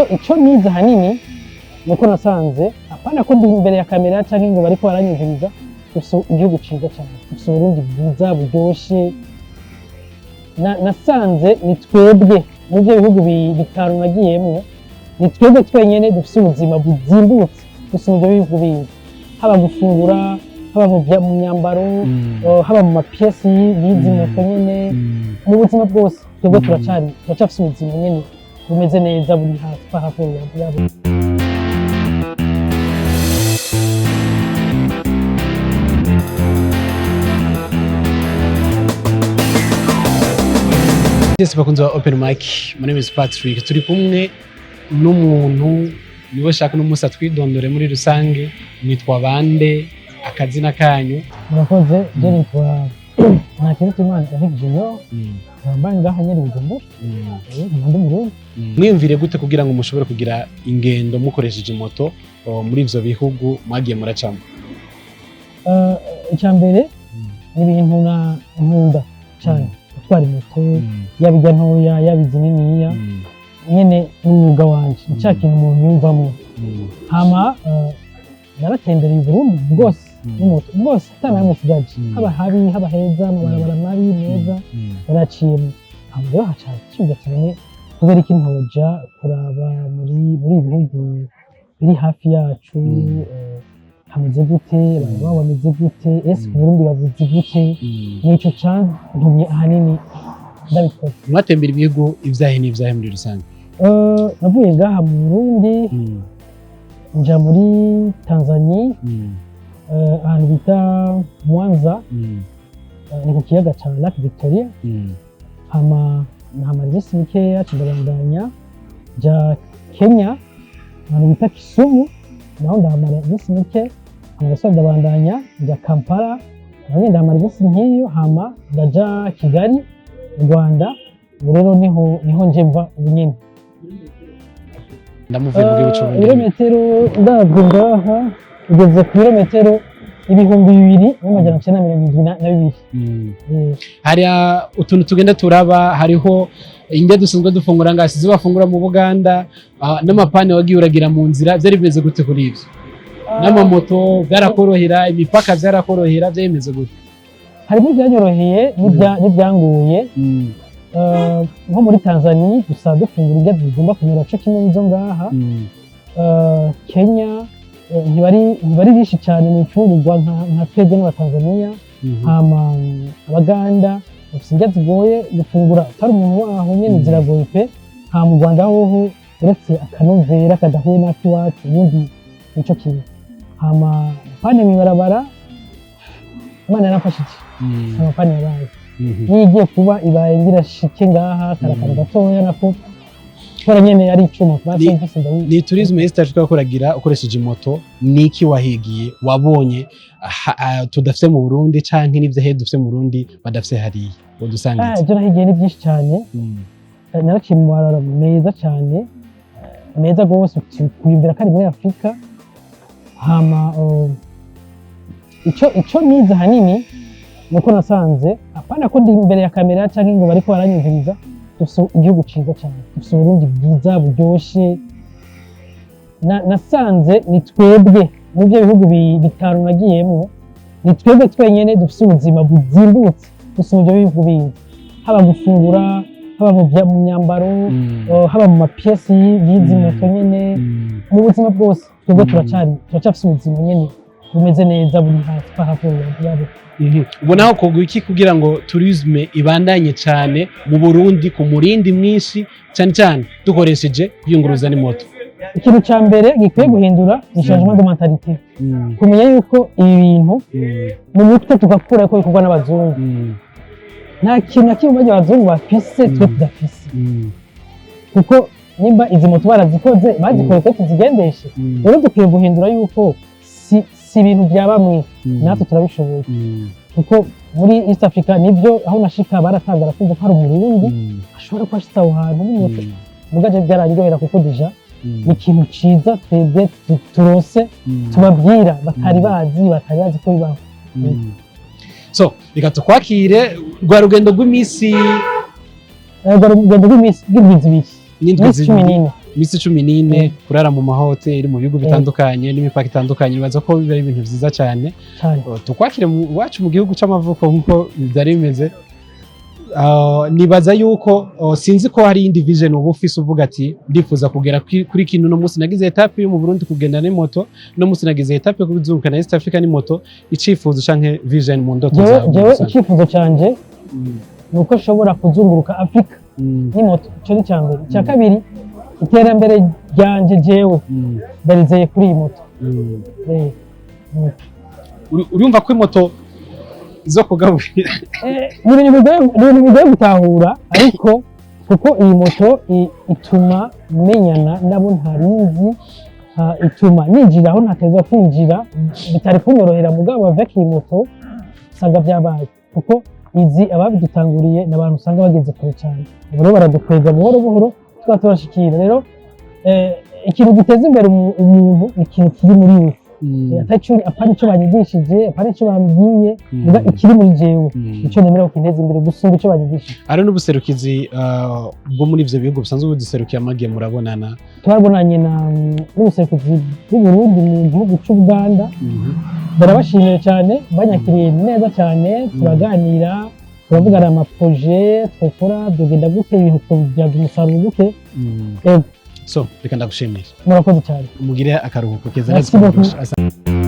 Ico nize ahanini nuko nasanze, apana ko ndi imbere ya kamera canke ngo bariko baranyumviriza, dufise igihugu ciza cane, dufise Uburundi bwiza buryoshe. Nasanze ni twebwe mu byo bihugu bitanu nagiyemwo, ni twebwe twenyene dufise ubuzima buzimbutse gusumba ivyo bihugu bindi, haba gufungura, haba mu myambaro, haba mu ma pièces y'izi moto nyene, mu buzima bwose twebwe turacafise ubuzima nyene bumeze neza, buri hafi par rapport yabo. Yes, bakunzi ba Open Mic, my name is Patrick. Turi kumwe n'umuntu niwe shaka n'umunsi atwidondore muri rusange. Mwitwa bande, akazina kanyu? Murakoze. Je nitwa Ntakirutimana Eric Junior, nkaba ngaha nyene Bujumbura, nkaba ndi Umurundi. Mwiyumvire gute kugira ngo mushobore kugira ingendo mukoresheje moto muri ivyo bihugu mwagiye muracamo? Icya mbere ni ibintu na nkunda cyane, gutwara moto, yaba ijya ntoya, yaba izininiya nyene ni umwuga wanje, ni cya kintu umuntu yumvamwo. Hama naratembereye Uburundi bwose n'imoto, bwose ata namwe nsigaje, haba habi, haba heza, amabarabara mabi, meza, naraciyemo. Hama rero haca kibuga cyane, kubera iki ntoja kuraba muri ibi bihugu biri hafi yacu hameze gute, abantu babo bameze gute, ese ku Burundi bavuze gute? Nico cantumye ahanini ndabikora. Mwatembera ibihugu ivyahe n'ivyahe muri rusange? Navuye ngaha mu Burundi nja muri Tanzania, ahantu bita Mwanza, ni ku kiyaga ca Lake Victoria. Hama nahamara iminsi mikeya, ndabandanya nja Kenya, ahantu bita Kisumu, naho ndahamara iminsi mike. Hama ndasubira ndabandanya nja Kampala, naho nyene ndahamara iminsi nk'iyo. Hama ndaja Kigali mu Rwanda. Ubu rero niho nje mva ubu nyene. Ndamuvuye mu gihugu c'Uburundi. Ibirometero ndabwo ngaha ugeze ku birometero 2972. Hari utuntu tugenda turaba, hariho indya dusanzwe dufungura ngaha sizo bafungura mu Buganda, n'amapane wagiye uragira mu nzira, vyari bimeze gute kuri ivyo? N'amamoto byarakorohera, imipaka byarakorohera, vyari bimeze gute? Harimo ibyanyoroheye n'ibyangoye. Nko muri Tanzania gusa dufungura indya zigomba kumera co kimwe n'izo ngaha. Kenya ntibari benshi cyane mu mfungurwa nka twebwe n'Abatanzaniya. Hama Abaganda bafise indya zigoye gufungura utari umuntu waho nyene, ziragoye pe. Hama mu Rwanda hoho, uretse akanovera kadahuye n'akiwacu, ubundi nico kimwe. Hama panne mw'ibarabara, Imana yaramfashije, ama panne yabaye, niyo igiye kuba ibaye ngira shike ngaha karakara gatoya, nako kubera nyene ari icuma mfise ndabizi. Ni tourisme East Africa kuragira ukoresheje moto, niki wahigiye, wabonye tudafise mu Burundi, canke n'ivyo he dufise mu Burundi badafise hariya wodusangiza? Ibyo nahigiye ni byinshi cyane. Naraciye mu mabarabara meza cyane, meza rwose, kwiyumvira ko ari muri Afurika. Hama ico nize ahanini nuko nasanze, apana ko ndi imbere ya kamera canke ngo bariko baranyumviriza, dufise igihugu ciza cyane, dufise Uburundi bwiza buryoshe. Nasanze ni twebwe mu byo bihugu bitanu nagiyemwo, ni twebwe twenyene dufise ubuzima buzimbutse gusumba ivyo bihugu bindi, haba gufungura, haba mu myambaro, haba mu ma pièces y'izi moto nyene, mu buzima bwose twebwe turacafise ubuzima nyene. bumeze neza, buri hasi par rapport yabo. Ubona aho kogwa iki kugira ngo tourisme ibandanye cyane mu Burundi ku murindi mwinshi, cyane cyane dukoresheje kwiyunguruza n'imoto? Ikintu cya mbere gikwiye guhindura ni changement de mentalité, kumenya yuko ibi bintu mu mutwe tugakura ko bikorwa n'abazungu. Nta kintu na kimwe bajya abazungu bafise twe tudafise, kuko nimba izi moto barazikoze, bazikoze ko tuzigendeshe. Rero dukwiye guhindura yuko si ibintu bya bamwe, natwe turabishoboye, kuko muri East Africa nibyo, aho nashika baratangara kumva ko hari Umurundi ashobora kuba ashitse aho hantu n'imoto. Mugaje byararyohera, kuko déjà ni ikintu ciza twebwe turose tubabwira batari bazi ko bibaho. So reka tukwakire rwa rugendo rw'iminsi. Urwo rugendo rw'iminsi, rw'indwi 2. N'indwi Iminsi cumi 2. n'ine. Iminsi 14, kurara mu mahoteli mu bihugu bitandukanye n'imipaka itandukanye, nibaza ko biba ari ibintu vyiza cyane. Cyane. Tukwakire iwacu mu gihugu c'amavuko nk'uko byari bimeze. Nibaza yuko sinzi ko hari iyindi vision uba ufise, uvuga ati ndifuza kugera kuri kino, uno munsi nagize étape yo mu Burundi kugenda n'imoto, uno munsi nagize étape yo kuzunguruka na East Africa n'imoto. Icifuzo canke vision mu ndoto Jewe zawe muri jewe rusange? Icyifuzo canje ni uko nshobora kuzunguruka Afurika n'imoto. Icyo ni icya mbere. Icya kabiri, iterambere ryanje jewe ndarizeye kuri iyi moto. Urumva ko imoto zo kugaburira? Ni ibintu bigoye gutahura, ariko kuko iyi moto ituma menyana nabo ntarizi, ituma ninjira aho ntateza kwinjira bitari kunyorohera. Mugabo avec iyi moto usanga byabaye, kuko izi ababidutanguriye ni abantu usanga bageze kure cyane. Ubu rero baradukwega buhoro buhoro, tukaba tubashikira. Rero ikintu giteza imbere umuntu ni ikintu kiri muri we, atari apana icyo banyigishije, apana icyo bambwiye, muga ikiri muri jewe icyo nemera ko kinteza imbere gusumba icyo banyigishije. Hari n'ubuserukizi bwo muri ivyo bihugu busanzwe buduserukiye amagiye murabonana? Twabonanye na n'ubuserukizi bw'Uburundi mu gihugu cy'Uganda. Barabashimiye cyane, banyakiriye neza cyane, turaganira, turavugana ama projets twakora, byogenda gute, ibintu twabyaza umusaruro gute. Ego. So reka ndagushimire. Murakoze cyane. Mugire akaruhuko keza. Merci beaucoup.